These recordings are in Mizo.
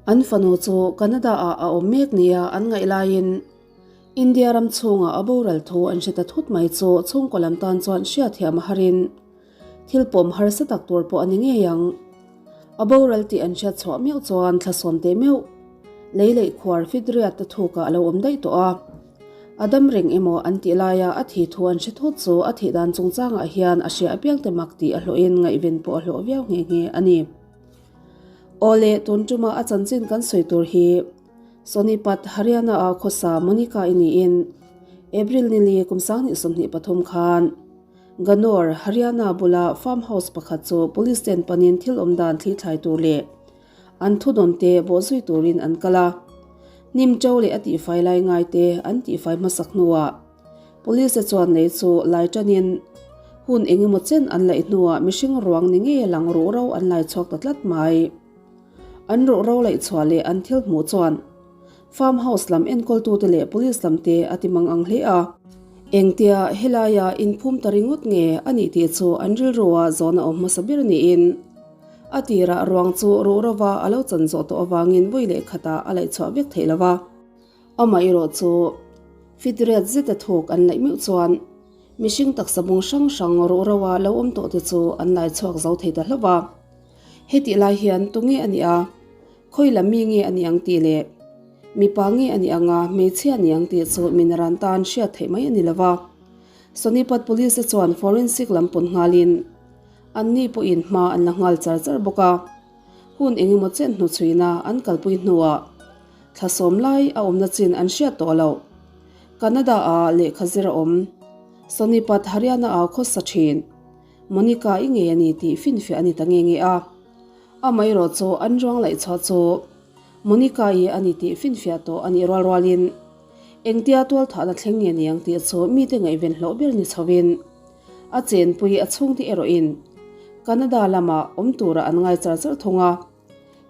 An fanu chu Canada ah a awm mek nia an ngaih laiin India ram chhungah a boral thu an hre ta thut mai chu chhungkaw lam tan chuan hriatthiam a harin thil pawm harsa tak tur pawh a ni ngei ang. A boral tih an hriat chhuah meuh chuan thla sawm teh meuh lei leih khuar fidriat te thukah a lo awm daih tawh a. A dam reng emaw an tih laia a thi thu an hre thut chu a thih dan chungchangah hian a hria apiang te mak tih a hlawhin ngaihven pawh a hlawh viau nghe nghe a ni. Awle, tun tuma a chanchin kan sawi tur hi Sonipat, Haryana-a khawsa Monica-i niin April nili kum 2023 khan Ganor, Haryana bula farm house pakhat chu police ten panin thil awm dan thli thlai tur leh An thudawn te bawhzui turin an kal a, hnim to leh a tihfai lai ngai te an tihfai hmasak hnuah Police te chuan lei chu lai tanin hun eng emaw chen an laih hnuah mihring ruang ni ngei a lang ruhro an lai chhuak ta tlat mai. An ruhro laih chhuah leh an thil hmuh chuan Farm house lam enkawltute leh Police lam te a ti mang ang hle a. Engtia helaia inphum ta ringawt nge a nih tih chu an rilrua zawn a awm hmasa ber niin a tirah ruang chu ruh rova a lo chan zawh tawh avangin vawi leh khatah a laih chhuah vek theih lo va. Amaherawh chu fitret zeta thuk an laih meuh chuan mihring taksa bung hrang hrang ruh roa lo awm tawh te chu an lai chhuak zo thei ta hlauh va. Hetih lai hian tunge a nih a? Khawi lam mi nge a ni ang tih leh mipa nge a ni ang a, hmeichhia a ni ang tih chu min ran tan hriat theih mai a ni lo va. Sonipat Police te chuan forensic lam pawn nghalin anni pawhin hma an la nghal char char bawk a. Hun eng emaw chen hnuchhuina an kalpui hnuah thla sawm lai a awmna chin an hriat tawh loh. Canada-a lehkha zir a awm Sonipat Haryana-a khawsa thin Monica-i ngei a ni tih finfiah a ni ta nge nge a. Amaherawh chu an ruang laih chhuah chu Monica-i a ni tih finfiah tawh a nih rual rualin engtia tualthahna thleng nge ni ang tih chu mite ngaihven hlawh ber ni chhovin a chenpui a chhungte erawhin Canada lamah awm tura an ngai char char thung a,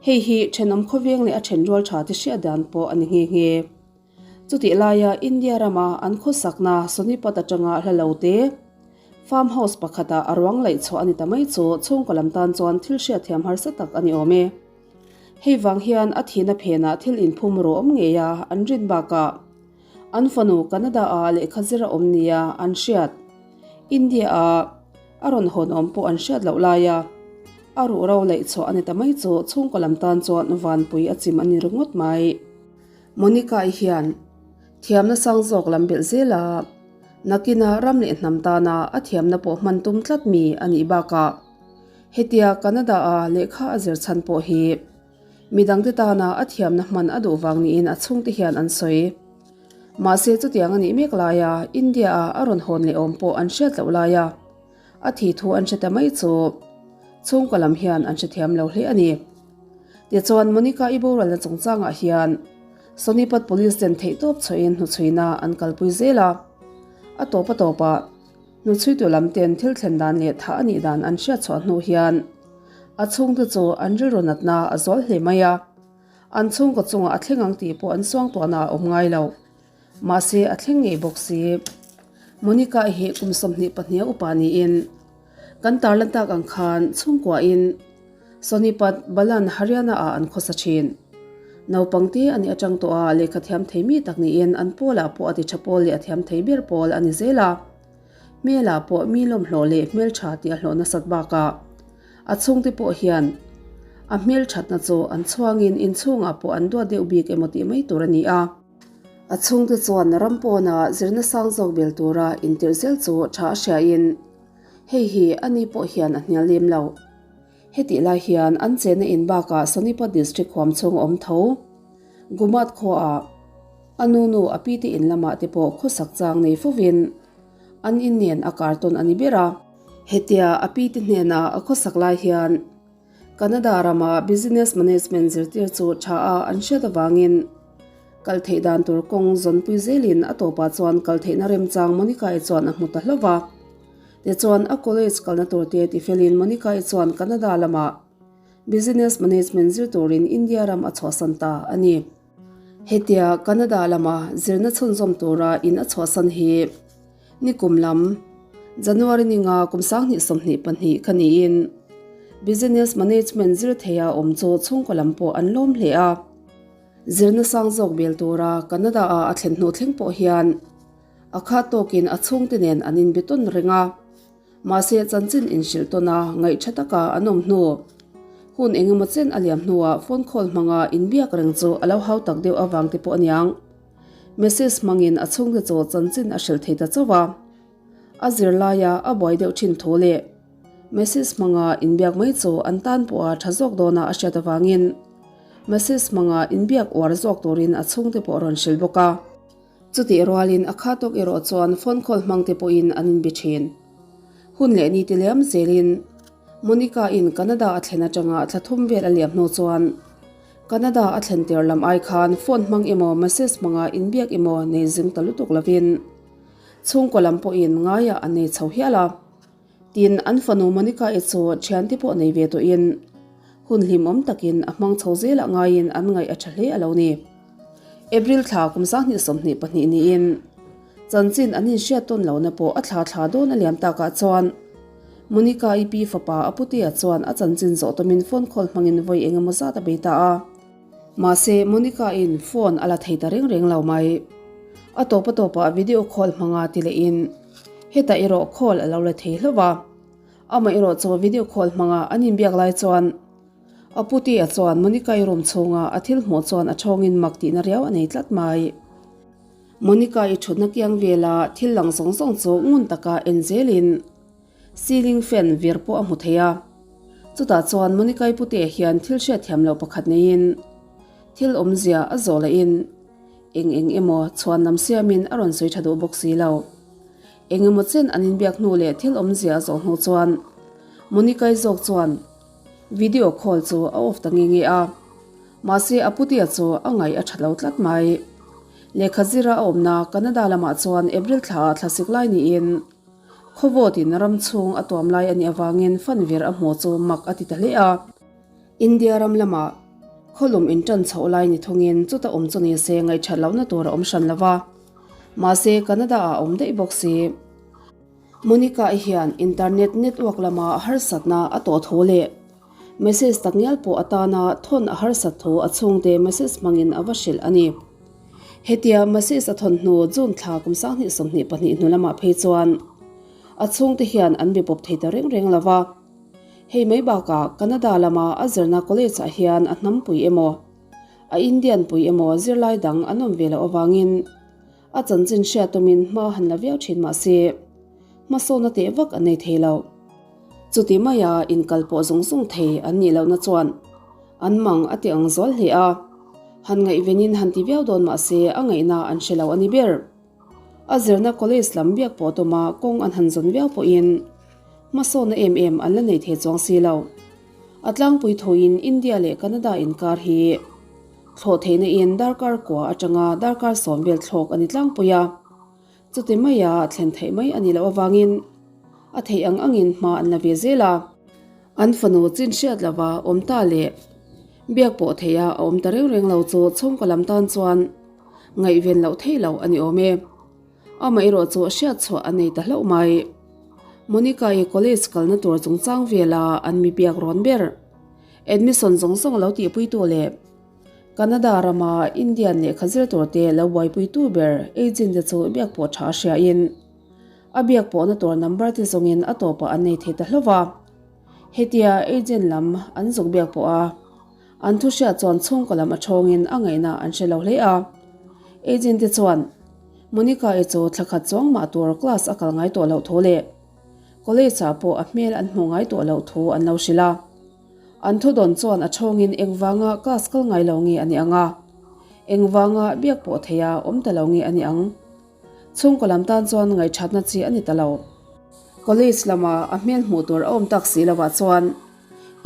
hei hi thenawm khawveng leh a then rual tha te hriat dan pawh a ni nghe nghe. Chutih laia India rama an khawsakna Sonipat atanga hla lo te, Farm house pakhatah a ruang laih chhuah a ni ta mai chu chhungkaw lam tan chuan thil hriatthiam harsa tak a ni awm e. Hei vang hian a thihna phenah thil inphum ru awm ngei a an rin bakah an fanu Canada-ah lehkha zir a awm nia an hriat. India-ah a rawn hawn awm pawh an hriat loh laia a ruhro laih chhuah a ni ta mai chu chhungkaw lam tan chuan vanpui a chim a ni ringawt mai. Monica-i hian thiamna sang zawk lam belh zel a, nakina ram leh hnam tana a thiamna pawh hman tum tlat mi a nih bakah hetia Canada-a lehkha a zir chhan pawh hi midangte tana a thiamna hman a duh vang niin a chhungte hian an sawi. Mahse chutiang a nih mek laia India-a a rawn hawn leh awm pawh an hriat loh laia a thih thu an hre ta mai chu chhungkaw lam hian an hrethiam lo hle a ni. Tichuan Monica-i boralna chungchangah hian Sonipat Police ten theihtawp chhuahin hnuchhuina an kalpui zel a, a tawp a tawpah hnuchhuitu lam ten thil thlen dan leh thah a nih dan an hriat chhuah hnu hian a chhungte chu an rilru natna a zual hle mai a, an chhungkaw chungah a thleng ang tih pawh an suangtuahna a awm ngai lo. Mahse a thleng ngei bawk si. Monica-i hi kum 22 a upa niin kan tarlan tak ang khan chhungkuain Sonipat, Balan, Haryana-ah an khawsa thin. Naupang te a nih atang tawh a, lehkha thiam thei mi tak niin an pawlah pawh a ti tha pawl leh a thiam thei ber pawl a ni zel a. Hmelah pawh mi lawmhlawh leh hmeltha tih a hlawh nasat bakah a chhungte pawh hian a hmelthatna chu an chhuangin inchhungah pawh an duat deuh bik emaw tih mai tur a ni a. A chhungte chuan ram pawnah zirna sang zawk bel tura intirh zel chu tha a hriain hei hi ani pawh hian a hnial lem lo. Hetih lai hian an chenna in bakah Sonipat District huam chhung a awm tho. Gumat khuaah a nu nu a pi te in lamah te pawh khawsak chang nei fovin an in nen a kar tawn a ni ber a. Hetia a pi te hnena a khawsak lai hian Canada rama Business Management zirtir chu tha a an hriat avangin kal theih dan tur kawng zawnpui zelin a tawpah chuan kal theihna remchang Monica-i chuan a hmu ta hlauh va. Tichuan, a college kalna tur te tifelin Monica-i chuan Canada lamah Business Management zir turin India ram a chhuahsan ta a ni. Hetia Canada lama zirna chhunzawm tura in a chhuahsan hi nikum lam January ninga kum 2022 kha niin. Business Management zir theia awm chu chhungkaw lam pawh an lawm hle a. Zirna sang zawk bel tura Canada-a a thlen hnu thleng pawh hian a khat tawkin a chhungte nen an inbe tawn reng a. Mahse chanchin inhrilh tawn a ngaih tha taka an awm hnu. Hun engemaw chen a liam hnuah phone call hmanga inbiak reng chu a lo hau tak deuh avang te pawh aniang. Message hmangin a chhungte chu chanchin a hrilh thei ta chauh a. A zirlaia a buai deuh thin thu leh message hmanga inbiak mai chu an tan pawha tha zawk dawna a hriat avangin message hmanga inbiak uar zawk turin a chhungte pawh a rawn hrilh bawk a. Chutih rualin a kha tawk erawh chuan phone call hmang te pawhin an inbe thin. Hun leh ni ti liam zelin Monica-in Canada a thlen atanga thla thum vel a liam hnu chuan Canada a thlen tir lam ai khan phone hmang emaw message hmanga inbiak emaw nei zing ta lutuk lovin chhungkaw lam pawhin ngaiah an nei chho hial a. Tin, an fanu Monica-i chu thiante pawh nei ve tawhin hun hlimawm takin a hmang chho zelah ngaiin an ngaih a tha hle a lo ni. April thla kum 2022 niin chanchin an inhriat tawn lohna pawh a thla thla dawn a liam takah chuan Monica-i pi fapa a putea chuan a chanchin zawh tawmin phone call hmangin vawi eng emaw zat a bei ta a. Mahse, Monica-in phone a la thei ta reng reng lo mai. A tawp a tawpah video call hmanga ti lehin hetah erawh call a lo la thei hlauh a. Amaherawh chu video call hmanga an inbiak lai chuan a putea chuan Monica-i room chhunga a thil hmuh chuan a thawngin mak tihna riau a nei tlat mai. Monica-i thutna kiang vela thil lang zawng zawng chu ngun taka en zelin Ceiling fan vir pawh a hmu thei a. Chutah chuan Monica-i putea hian thil hriatthiam loh pakhat neiin thil awmzia a zawh lahin eng eng emaw chhuan lam siamin a rawn sawi tha duh bawk si lo. Eng emaw chen an inbiak hnu leh thil awmzia a zawh hnu chuan Monica-i zawk chuan video call chu a off ta nge nge a. Mahse a putea chu a ngaih a tha lo tlat mai. Lehkha zira a awmna Canada lamah chuan April thlaah thlasik lai niin Khawvawtin ram chhung a tuam lai a nih avangin fan vir a hmuh chu mak a ti ta hle a. India ram lamah khawlum inṭan chhoh lai ni thungin chuta awm chu ni se ngaihṭhat lohna tur a awm hran lo va. Mahse, Canada-ah a awm daih bawk si. Monica-i hian internet network lama harsatna a tawh thu leh message takngial pawh atana thawn a harsat thu a chhungte message hmangin a va hrilh a ni. Hetia message a thawn hnu June thla kum 2022 hnu lamah phei chuan a chhungte hian an be pawp thei ta reng reng lo va. Hei mai bakah Canada lama a zirna college ah hian a hnampui emaw, a Indian pui emaw zirlai dang an awm ve loh avangin a chanchin hriat tawmin hma han la viau thin mah se hmasawna teh vak an nei thei lo. Chuti maia inkal pawh zung zung thei an nih lohna chuan An mang a ti ang zual hle a, han ngaihvenin han ti viau dawn mah se a ngaihna an hre lo a ni ber. A zirna college lam biak pawh tawma kawng an han zawn viau pawhin hmasawna em em an la nei thei chuang si lo. A tlangpui thuin India leh Canada inkar hi thlawh theihna in darkar kua atanga darkar sawm vel thlawk a ni tlangpui a. Chuti maia thlen theih mai a nih loh avangin a theih ang angin hma an la ve zel a. An fanu chin hriat lova awm ta leh biak pawh theih a awm ta reng reng lo chu chhungkaw lam tan chuan ngaihven loh theih loh a ni awm e. Amaherawh chu hriat chhuah a nei ta hlauh mai. Monica-i college kalna tur chungchang vela an mi biak rawn ber. Admission zawng zawng lo tihpuitu leh Canada rama Indian lehkha zir turte lo buaipuitu ber agent te chu biak pawh tha a hriain a biak pawhna tur number te zawngin a tawpah an nei thei ta hlauh va. Hetia agent lam an zuk biak pawh a, an thu hriat chuan chhungkaw lam a thawngin a ngaihna an hre lo hle a. Agent te chuan Monica-i chu thla khat chuang mah tur class a kal ngai tawh loh thu leh college ah pawh a hmel an hmuh ngai tawh loh thu an lo hrilh a. An thudawn chuan a chhawngin engvanga class kal ngai lo nge a ni ang a, engvanga biak pawh theia awm ta lo nge a ni ang. Chhungkaw lam tan chuan ngaihṭhatna chi a ni ta lo. College lama a hmel hmuh tur a awm tak si lovah chuan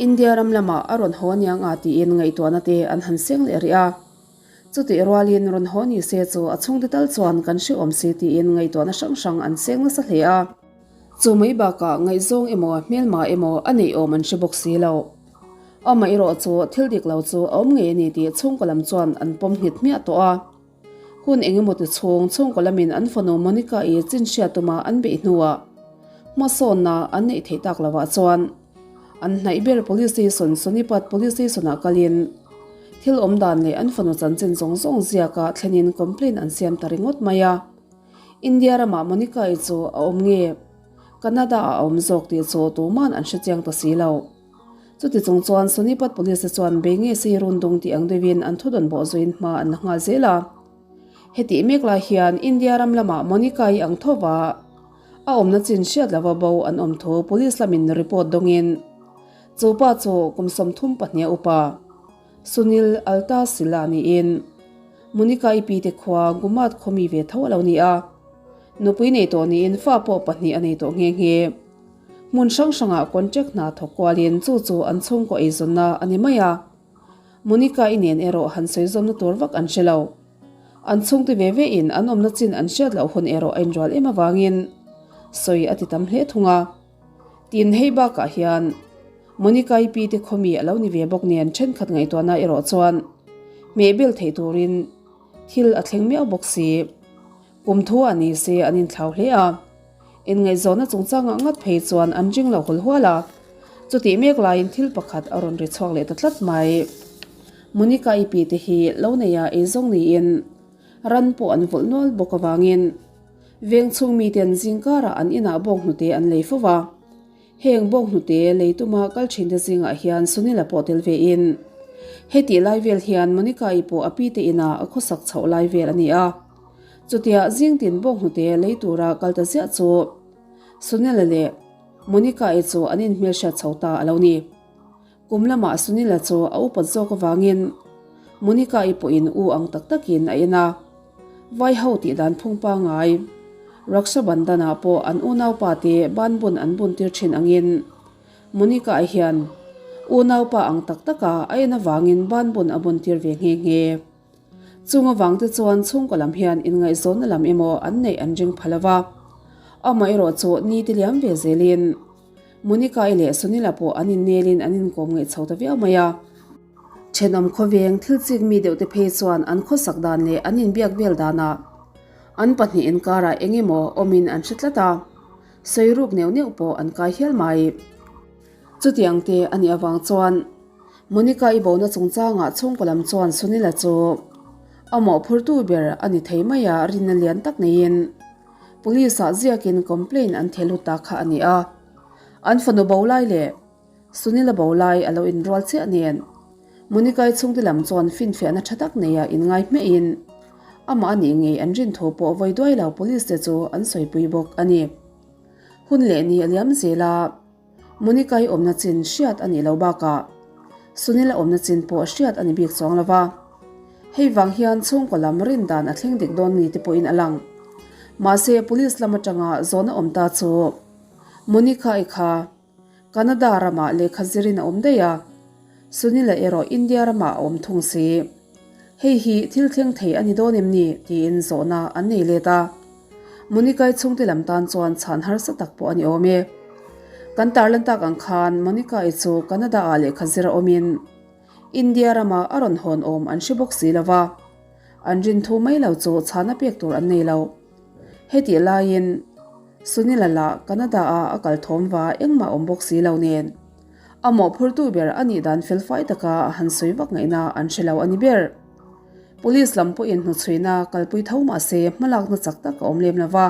India ram lamah a rawn haw aniang a tiin ngaihtuahna te an han seng leh rih a. Chutih rualin rawn haw ni se chu a chhungte tal chuan kan hrehawm si tiin ngaihtuahna hrang hrang an seng nasa hle a. Chu mai bakah ngaihzawng emaw hmelma emaw a neih awm an hre bawk si lo. Amaherawh chu thil dik lo chu a awm ngei a ni tih chhungkaw lam chuan an pawm nghet hmiah tawh a. Hun engemaw ti chhung chhungkaw lamin an fanu Monica-i chin hriat tuma an beih hnuah hmasawnna an neih theih tak lovah chuan. An hnaih ber Police Station Sonipat Police Station ah kalin thil awm dan leh an fanu chanchin zawng zawng ziaka thlenin complaint an siam ta ringawt mai a. India ramah Monica-i chu a awm nge? Canada-ah a awm zawk tih chu tuman an hrechiang ta si lo. Chuti chung chuan Sonipat Police te chuan bei nge sei run dung tih ang deuhin an thudawn bawh zuiin hma an la nghal zel a. Hetih mek lai hian India ram lamah Monica-i ang tho va a awmna chin hriat lova bo an awm thu Police lamin report dawngin chu pa chu kum 32 a upa Sunil Alta Sila niin Monica-i pi te khua Gumat khaw mi ve tho a lo ni a. Nupui nei tawh niin fa pawh pahnih a nei tawh nghe nghe. Hmun hrang hrangah contract hna thawk kualin chu chu an chhungkaw eizawnna a ni mai a. Monica-i nen erawh han sawi zawmna tur vak an hre lo. An chhungte ve ve in an awmna chin an hriat loh hun erawh a inrual em avangin sawi a ti tam hle thung a. Tin, hei bakah hian Monica-i pi te khawmi a lo ni ve bawk nen thenkhat ngaihtuahna erawh chuan hmehbel theih turin thil a thleng miau bawk si. Kum thu ah ni se an inthlau hle a. Inngaihzawnna chungchangah ngat phei chuan an ring lo hul hual a. Chutih mek laiin thil pakhat a rawn ri chhuak leh ta tlat mai. Monica-i pi te hi lo neia eizawng niin ran pawh an vulh nual bawk avangin veng chhung miten zingkarah an inah bawnghnute an lei fo va. Heng bawnghnute lei tuma kal thinte zingah hian Sunil-a pawh tel vein hetih lai vel hian Monica-i pawh a pite inah a khawsak chhoh lai vel a ni a. Chutia zingtin bawnghnute lei tura kal ta ziah chu Sunil-a leh Monica-i chu an inhmelhriat chho ta a lo ni. Kum lamah Sunil-a chu a upat zawk avangin Monica-i pawhin u ang tak takin a en a. Vai ho tih dan phung pangai Raksha Bandhan-ah pawh an unaupa te banbun an bun tir thin angin Monica-i hian unaupa ang tak taka a en avangin banbun a bun tir ve nghe nghe. Chung avang te chuan chhungkaw lam hian inngaihzawnna lam emaw an neih an ring pha lo va. Amaherawh chu ni ti liam ve zelin Monica-i leh Sunil-a pawh an innelin an inkawm ngaih chho ta viau mai a. Thenawm khawveng thil chik mi deuh te phei chuan an khawsak dan leh an inbiak vel danah an pahnih inkarah eng emaw awmin an hre tlat a, sawi ruk neuh neuh pawh an kai hial mai. Chutiang te a nih avang chuan Monica-i bona chungchangah chhungkaw lam chuan Sunil-a chu a mawhphurtu ber a ni thei mai a, rinna lian tak neiin Police-ah ziakin complaint an theh lut ta kha a ni a. An fanu bo lai leh Sunil-a bo lai a lo inrual chiah nen Monica-i chhungte lam chuan finfiahna tha tak neia inngai hmehin amah a nih ngei an rin thu pawh vawi duai lo Police te chu an sawipui bawk a ni. Hun leh ni a liam zel a. Monica-i awmna chin hriat a nih loh bakah Sunil-a awmna chin pawh hriat a ni bik chuang lo va. Hei vang hian chhungkaw lam rin dan a thleng dik dawn ni te pawhin a lang. Mahse, Police lam atanga zawhna awm ta chu Monica-i kha Canada ramah lehkha zirin a awm daih a, Sunil-a erawh India ramah a awm thung si. Hei hi thil thleng thei a ni dawn em ni? tiin zawhna an nei let a. Monica-i chhungte lam tan chuan chhan harsa tak pawh a ni awm e. Kan tarlan tak ang khan Monica-i chu Canada-ah lehkha zir a awmin India rama a rawn hawn awm an hre bawk si lo va, an rin thu mai lo chu chhana pek tur an nei lo. Hetih laiin Sunil-a lah Canada-a a kal thawm va engmah awm bawk si lo nen a mawhphurtu ber a nih dan felfai taka a han sawi vak ngaihna an hre lo a ni ber. Police lam pawhin hnuchhuina kalpui tho mah se hmalakna chak tak a awm lem lo va.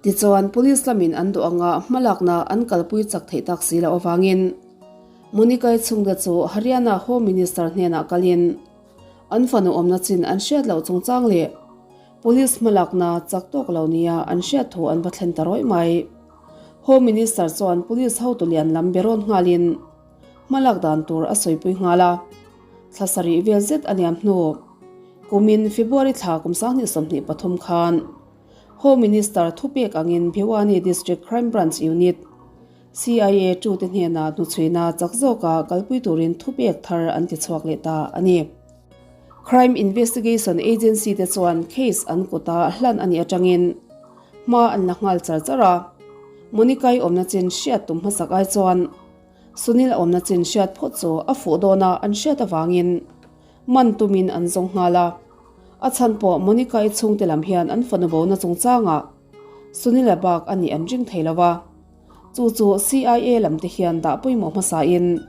Tichuan, Police lamin an duh anga hmalakna an kalpui chak theih tak si loh avangin Monica-i chhungte chu Haryana Home Minister hnenah kalin an fanu awmna chin an hriat loh chungchang leh Police hmalakna chak tawk lo nia an hriat thu an va thlen ta rawih mai. Home Minister chuan Police hotu lian lam be rawn nghalin hmalak dan tur a sawipui nghal a. Thla sarih vel zet a liam hnu kumin February thla kum 2023 khan Home Minister thupek angin Bhiwani District Crime Branch Unit, CIA, tute hnenah hnuchhuina chak zawka kalpui turin thupek thar an ti chhuak leh ta a ni. Crime Investigation Agency te chuan case an kuta hlan a nih atangin hma an la nghal char char a, Monica-i awmna chin hriat tum hmasak ai chuan Sunil a awmna chin hriat phawt chu a fuh dawn a an hriat avangin man tumin an zawng nghal a. A chhan pawh Monica-i chhungte lam hian an fanu bona chungchangah Sunil-a bak a nih an ring thei lo va. Chu chu CIA lam te hian dah pawimawh hmasain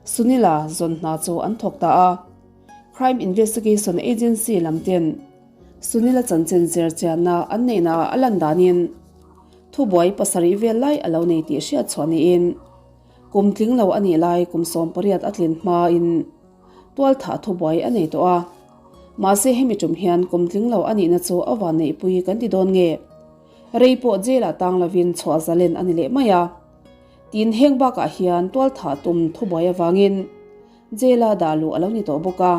Sunil-a zawn hna chu an thawk ta a. Crime Investigation Agency lam ten Sunil-a chanchin zir chianna an neihnaah a lan danin thubuai pasarih vel lai a lo nei tih hriat chhuah niin kum tling lo a nih lai kum 18 a tlin hmain tualthah thubuai a nei tawh a. Mahse hemi tum hian kum tling lo a nihna chu a vanneihpui kan ti dawn nge? Rei pawh jail ah tang lovin chhuah zalen a ni leh mai a. Tin heng bakah hian tualthah tum thubuai avangin jail a dah luh a lo ni tawh bawk a.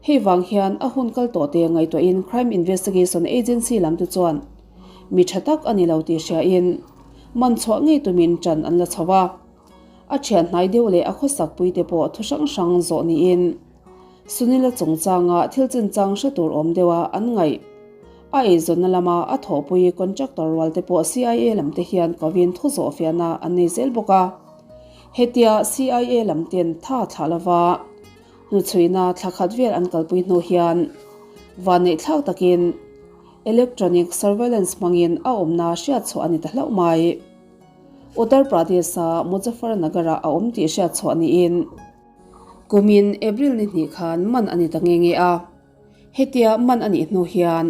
Hei vang hian a hun kal tawh te ngaihtuahin Crime Investigation Agency lam te chuan mi tha tak a ni lo tih hriain man chhuah ngei tumin ṭan an la chho a. A thian hnai deuh leh a khawsak pui te pawh thu hrang hrang zawh niin Sunil-a chungchanga thil chinchang hre tur awm deuha an ngaih. A eizawnna lama a thawhpui contractor rual te pawh CIA lam te hian kovin thu zawh fiahna an nei zel bawk a. Hetia CIA lam ten tha thlah lova hnuchhuihna thla khat vel an kalpui hnu hian vanneihthlak takin electronic surveillance hmangin a awmna hriatchhuah a ni ta hlauh mai. Uttar Pradesh-a Muzaffarnagar-ah a awm tih hriatchhuah niin kumin April ni hnih khan man a ni ta nghe nghe a. Hetia man a nih hnu hian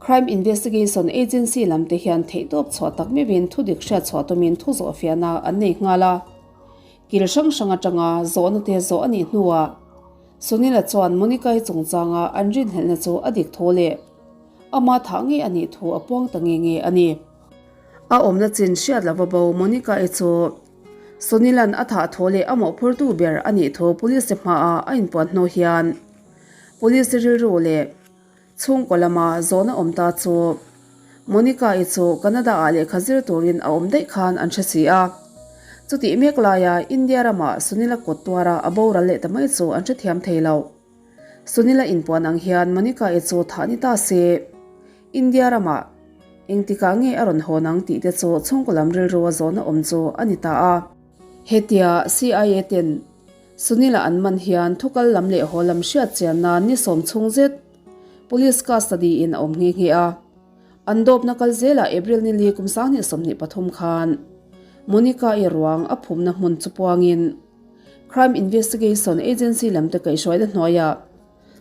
Crime Investigation Agency lam te hian theihtawp chhuah tak meuhin thudik hriatchhuah tumin thu zawhfiahna an nei nghal a. Kil hrang hrang atanga zawhna te zawh a nih hnuah Sunil-a chuan Monica-i chungchanga an rinhlelhna chu a dik tho leh ama thah ngei a nih thu a puang ta nghe nghe a ni. A awmna chin hriat lova bo Monica-i chu Sunil-a'n a thah tho leh a mawhphurtu ber a nih thu police hmaah a inpuan hnu hian police rilru leh chhungkaw lama zawhna awm ta chu Monica-i chu Canada-ah lehkha zir turin a awm daih khan an hre si a. Chutih mek laia India rama Sunil-a kut tuara a boral leh ta mai chu an hrethiam thei lo. Sunil-a inpuan ang hian Monica-i chu thah ni ta se. India ramah engtikah nge a rawn hawn ang tih te chu chhungkaw lam rilru a zawhna awm chu a ni ta a. Hetia CIA ten Sunil-a an man hian thukal lam leh haw lam hriat chian nan ni sawm chhung zet Police custody in a awm nghe nghe a. An dawpna kal zelah April ni li kum 2023 khan Monica-i ruang a phumna hmun chu puangin Crime Investigation Agency lam te kaihhruaina hnuaiah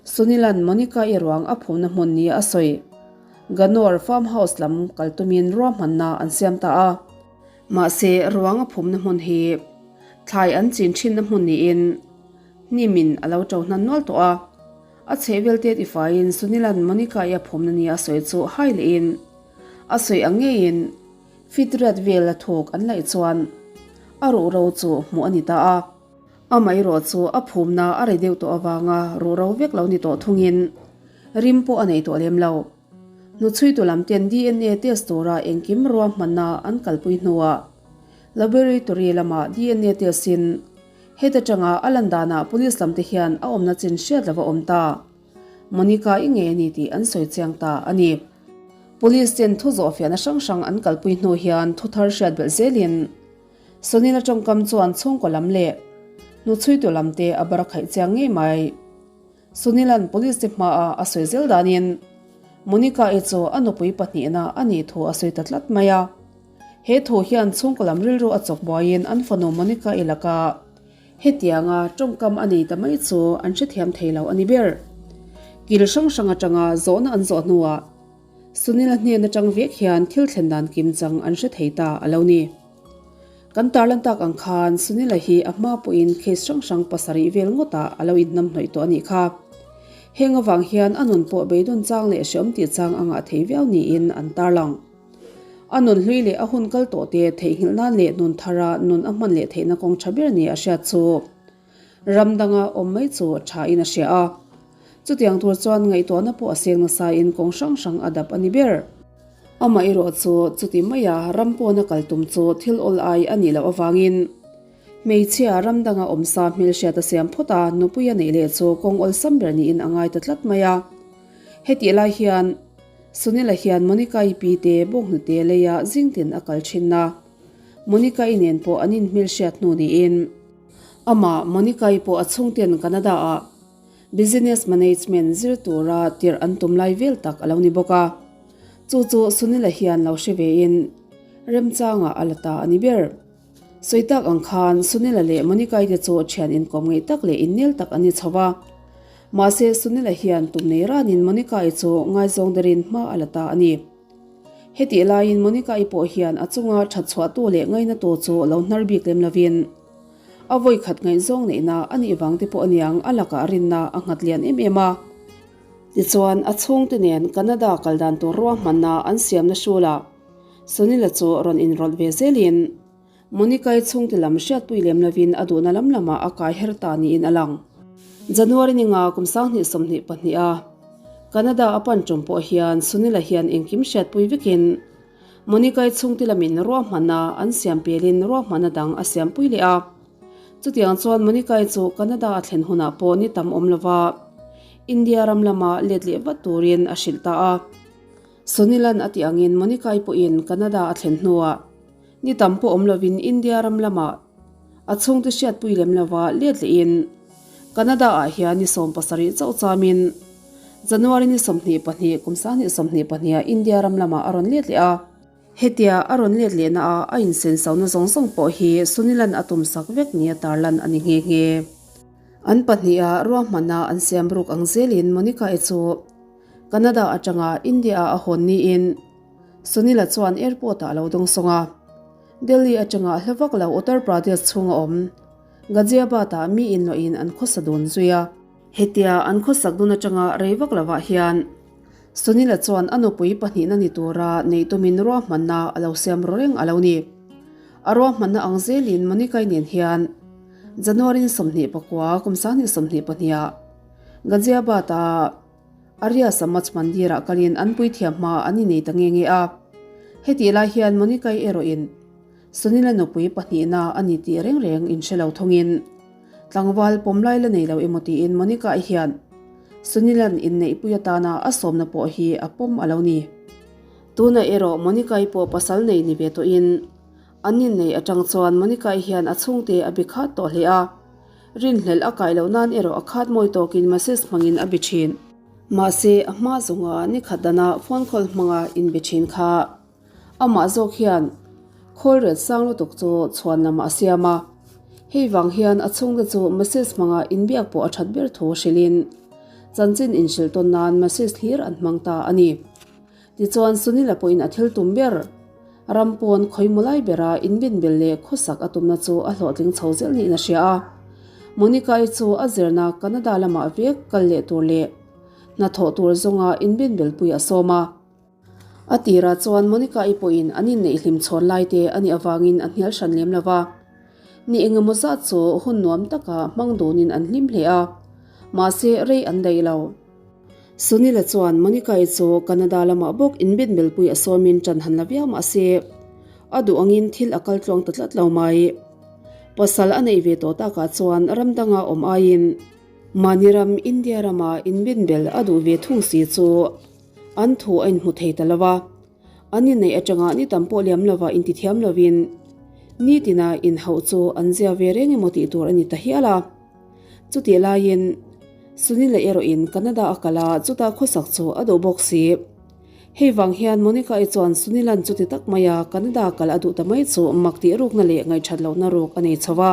Sunilan Monica-i ruang a phumna hmun nia a sawi. Ganor farm house lam kal tumin ruahmanna an siam ta a. Mahse, ruang a phumna hmun hi thlai an chin thinna hmun niin hnimin a lo to hnan nual tawh a. A chhehvel te tifaiin Sunilan Monica-i a phumna nia a sawi chu hai lehin a sawi ang ngeiin feet riat vel a thuk an laih chuan a ruhro chu hmuh a ni ta a. Amaherawh chu a phumna a rei deuh tawh avanga ruhro vek lo ni tawh thungin rim pawh a nei tawh lem lo. Hnuchhuitu lam ten dna test tura engkim ruahmanna an kalpui hnuah laboratory lamah dna test in heta tanga a lan danah police lam te hian a awmna chin hriat lova awm ta. Monica i ngei a ni tih an sawi chiang ta a ni. Police ten thu zawhfiahna hrang hrang an kalpui hnu hian thuthar hriat belh zelin Sunil-a tawngkam chuan chhungkaw lam leh hnuchhuitu lam te a bar khaih chiang ngei mai. Sunil-a'n police te hmaah a sawi zel danin Monica-i chu a nupui pahnihna a nih thu a sawi ta tlat mai a. He thu hian chhungkaw lam rilru a chawk buaiin an fanu Monica-i laka hetianga tawngkam a nei ta mai chu an hrethiam thei lo a ni ber. Kil hrang hrang atanga zawhna an zawh hnuah Sunil-a hnen atang vek hian thil thlen dan kim chang an hre thei ta a lo ni. Kan tarlan tak ang khan Sunil-a hi a hma pawhin case hrang hrang pasarih vel ngawtah a lo inhnamhnawih tawh a nih kha. Heng avang hian a nun pawh beidawn chang leh hreawm tih chang a ngah thei viau niin an tarlang. A nun hlui leh a hun kal tawh te theihnghilh nan leh nun thara nun a hman leh theihna kawng tha ber ni a hriat chu ram danga awm mai chu tha in a hria a. Chutiang tur chuan ngaihtuahna pawh a seng nasain kawng hrang hrang a dap a ni ber. Amaherawh chu chuti maia ram pawna kal tum chu thil awl ai a nih loh avangin hmeichhia ram danga awmsa hmelhriat a siam phawt a, nupui a neih leh chu kawng awlsam ber niin a ngai ta tlat mai a. Hetih lai hian Sunil-a hian Monica-i pi te bawnghnute leia zingtin a kal thin a, Monica-i nen pawh an inhmelhriat hnu niin amah Monica-i pawh a chhungten Canada-ah Business Management zir tura tirh an tum lai vel tak a lo ni bawk a. Chu chu Sunil-a hian lo hre vein, Remchangah a la ta a ni ber. Sawi tak ang khan Sunila leh Monica-i te chu thian inkawm ngeih tak leh innel tak an ni chho va. Mahse Sunila hian tum nei ranin Monica-i chu ngaizawng derin hma a la ta a ni. Hetih laiin Monica-i pawh hian a chunga that chhuahtu leh ngainatu chu lo hnar bik lem lovin a vawi khat ngaihzawng neihna a nih vang te pawh aniang a lakah rinna a nghat lian em em a. Tichuan a chhungte nen Canada kal dan tur ruahmanna an siamna hrulah Sunila chu rawn inrawlh ve zelin Monica-i chhungte lam hriatpui lem lovin a duhna lam lamah a kai her ta niin a lang. January ni nga kum 2022 a Canada a pan tum pawh hian Sunila hian engkim hriatpui vekin Monica-i chhungte lamin ruahmanna an siam pelin ruahmanna dang a siampui leh a. Chutiang chuan Monica-i chu Canada a thlen hunah pawh ni tam awm lova India ram lama let leh vat turin a hrilh ta a. Sunilan a tih angin Monica-i pawhin Canada a thlen hnuah Ni tam pawh awm lovin India ram lamah a chhungte hriatpui lem lova let lehin Canada-ah hian ni 70 chauh chamin January ni 22 kum 2022 ah India ram lamah a rawn let leh a. Hetia a rawn let lehna a a insensauna zawng zawng pawh hi Sunilan a tumsak vek nia tarlan a ni nghe nghe. An pahniha ruahmanna an siam ruk ang zelin Monica-i chu Canada atanga India-ah a hawn niin Sunila chuan airport ah a lo dawng sawng a, Delhi atanga hla vak lo Uttar Pradesh chhunga awm Ghaziabad ah mi inluahin an khawsa dun zui a. Hetia an khawsak dun atanga rei vak lovah hian Sunila chuan a nupui pahnihna ni tura neih tumin ruahmanna a lo siam ru reng a lo ni. A ruahmanna ang zelin Monica-i nen hian January ni 29 kum 2022 ah Ghaziabad ah Arya Samaj Mandir-ah kalin an puithiam hma an inei ta nge nge a. Hetih lai hian Monica-i erawhin Sunil-a nupui pahnihna a ni tih reng reng inhre lo thungin tlangval pawm lai la nei lo emaw tiin Monica-i hian Sunil-a'n inneihpui atana a sawmna pawh hi a pawm a lo ni. Tunah erawh Monica-i pawh pasal nei ni ve tawhin an innei atang chuan Monica-i hian a chhungte a bi khat tawh hle a. Rinhlelh a kai loh nan erawh a khat mawi tawkin message hmangin a be thin. Mahse, a hma zawnga ni khat dana phone call hmanga inbe thin kha amah zawk hian khawl ret sang lutuk chu chhuan lamah a siam a. Hei vang hian a chhungte chu message hmanga inbiak pawh a that ber thu hrilhin chanchin inhrilh tawn nan message hlir an hmang ta a ni. Tichuan Sunil-a pawhin a thil tum ber, ram pawn khawimaw lai bera inbinbel leh khawsak a tumna chu a hlawhtling chho zel niin a hria a. Monica-i chu a zirna Canada lamah vek kal leh tur leh hnathawh tur zawnga inbinbelpui a sawm a. A tirah chuan Monica-i pawhin an inneih hlim chhawn lai te a nih avangin a hnial hran lem lo va. Ni engemaw zat chu hun nuam taka hmang dunin an hlim hle a, mahse rei an daih lo. Sunil-a chuan Monica-i chu Canada lamah bawk inbinbelpui a sawmin ṭan han la viau mah se, a duh angin thil a kal tluang ta tlat lo mai. Pasal a neih ve tawh takah chuan ram danga awm aiin mahni ram India rama inbinbel a duh ve thung si chu an thu a inhmu thei ta lo va. An inneih atanga ni tam pawh liam lova intithiam lovin nitina inhauh chu an zia ve reng emaw tih tur a ni ta hial a. Chutih laiin Sunil-a erawhin Canada a kal a, chuta khawsak chu a duh bawk si. Hei vang hian Monica-i chuan Sunil-a'n chuti tak maia Canada kal a duh ta mai chu mak tih rukna leh ngaihṭhat lohna ruk a nei chho a.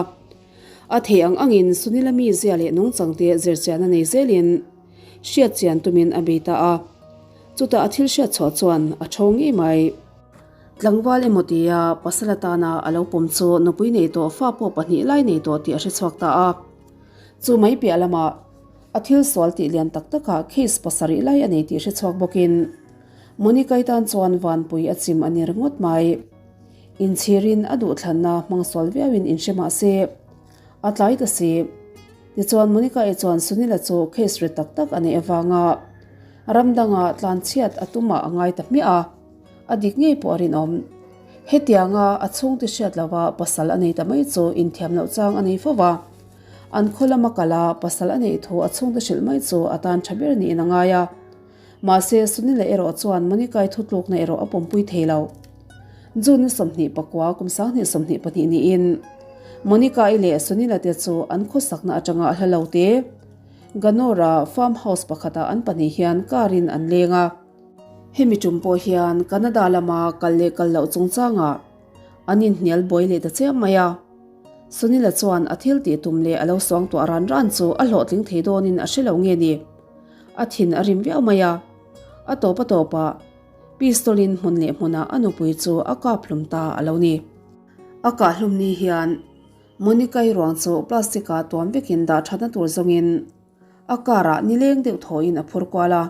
A theih ang angin Sunil-a mizia leh nungchangte zirchian a nei zelin hriat chian tumin a bei ta a. Chutah a thil hriat chhuah chuan a ṭho ngei mai. Tlangval emaw tia pasal atana a lo pawm chu nupui nei tawh fa pawh pahnih lai nei tawh tih a hre chhuak ta a. Chu mai piah lamah a thil sual tih lian tak takah case pasarih lai a nei tih hre chhuak bawkin Monica-i tan chuan vanpui a chim a ni ringawt mai. Inchhirin a duhthlanna hmang sual viauin inhre mah se a tlai ta si. Tichuan Monica-i chuan Sunil-a chu case ri tak tak a neih avanga ram danga tlanchhiat a tumah a ngai ta hmiah a. A dik ngei pawh a rinawm. Hetianga a chhungte hriat lova pasal a nei ta mai chu inthiam loh chang a nei fo va. An khaw lama kal a, pasal a neih thu a chhungte hrilh mai chu a tan tha ber niin a ngai a. Mahse, Sunila erawh chuan Monica-i thutlukna erawh a pawmpui thei lo. June ni 24 kum 2022 niin Monica-i leh Sunila te chu an khawsakna atanga a hla lo te Ganora farm house pakhatah an pahnih hian car in an leng a. Hemi tum pawh hian Canada lama kal leh kal loh chungchangah an inhnial buai leh ta chiam mai a. Sunil-a chuan a thil tih tum leh a lo suangtuah ran ran chu a hlawhtling thei dawnin a hre lo nge ni? A thin a rim viau mai a. A tawp a tawpah pistol-in hmun leh hmunah a nupui chu a kap hlum ta a lo ni. A kah hlum ni hian Monica-i ruang chu plastic-ah tuam vekin dah thatna tur zawngin a car-ah nileng deuh thawhin a phur kual a.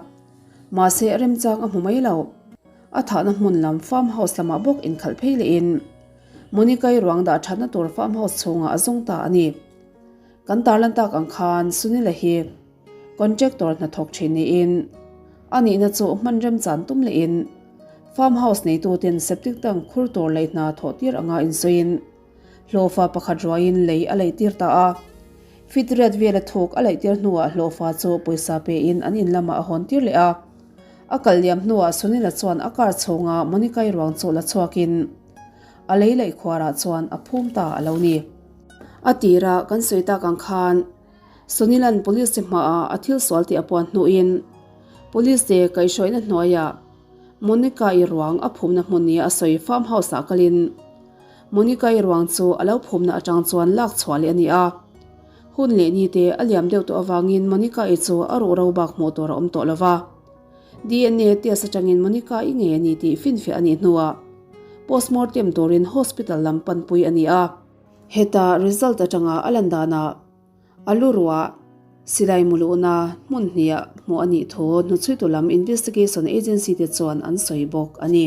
Mahse remchang a hmu mai lo. A thahna hmun lam farm house lamah bawk inkhalh phei lehin Monica-i ruang dah thatna tur farm house chhungah a zawng ta a ni. Kan tarlan tak ang khan Sunil-a hi contractor hnathawk thin niin a nihna chu hman remchan tum lehin farm house neituten septic tank khur tur lei hna thawh tir anga insawiin hlawhfa pakhat ruaiin lei a laih tir ta a. Fit riat vela thuk a laih tir hnuah hlawhfa chu pawisa pein an in lamah a hawn tir leh a. A kal liam hnuah Sunil-a chuan a car chhunga Monica-i ruang chu la chhuakin a lei laih khuarah chuan a phum ta a lo ni. A tira kan sawi tak ang khan Sunil-a'n police te hmaah a thil sual tih a puan hnuin police te kaihhruaina hnuaiah Monica-i ruang a phumna hmun nia a sawi farm house-ah kalin Monica-i ruang chu a lo phumna atang chuan lak chhuah leh a ni a. Hun leh ni te a liam deuh tawh avangin Monica-i chu a ruh ro bak hmuh tur a awm tawh lo va. DNA test atangin Monica-i ngei a ni tih finfiah a nih hnuah postmortem turin hospital lam panpui a ni a. Heta result atanga a lan danah A lu ruah silai muluhna hmun hniah hmuh a nih thu hnuchhuitu lam investigation agency te chuan an sawi bawk a ni.